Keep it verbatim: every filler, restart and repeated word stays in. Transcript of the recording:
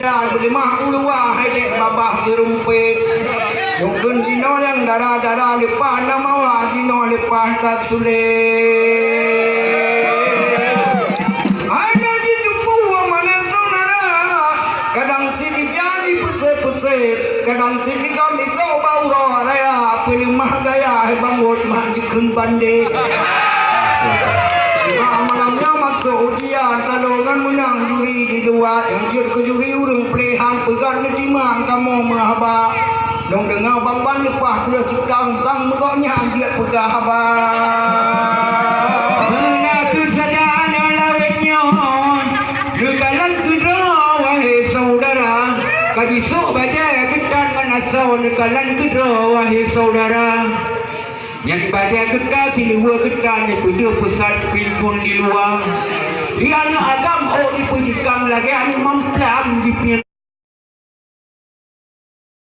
Beuleumah uluwa hai dek babah geurumpet. Mungken jinoe nyang dara-dara leupah na mawa, jinoe leupah that sulet. Hai na jiteupeue meunan saudara, kadang sit ija jipeuset-peuset, kadang sit igam itôk bak uroe raya, peuleumah gaya hai bangot mak jikheun bandé. Bah malam nyoe masôk ujian, lalu ngon meunang juri di luwa, nyang jeuet keu juri ureueng peulehan peugah neutimang kamoe meuhaba. Dong deungoe bang ban leupah kuloh cikang tang meugok nyan jeuet peugah haba. Meunan kheueh sajan lawét nyoe, neukalon keudroe wahé saudara, ka jisôk bajèe geutan ngon asoe neukalon keudroe wahé saudara. Nyan bajèe geuta siluweue geuta neupeudeuh pusat pinjun di luwa. Di aneuk agam ôk jipeujikam lagèe aneuk mamplam jipieng.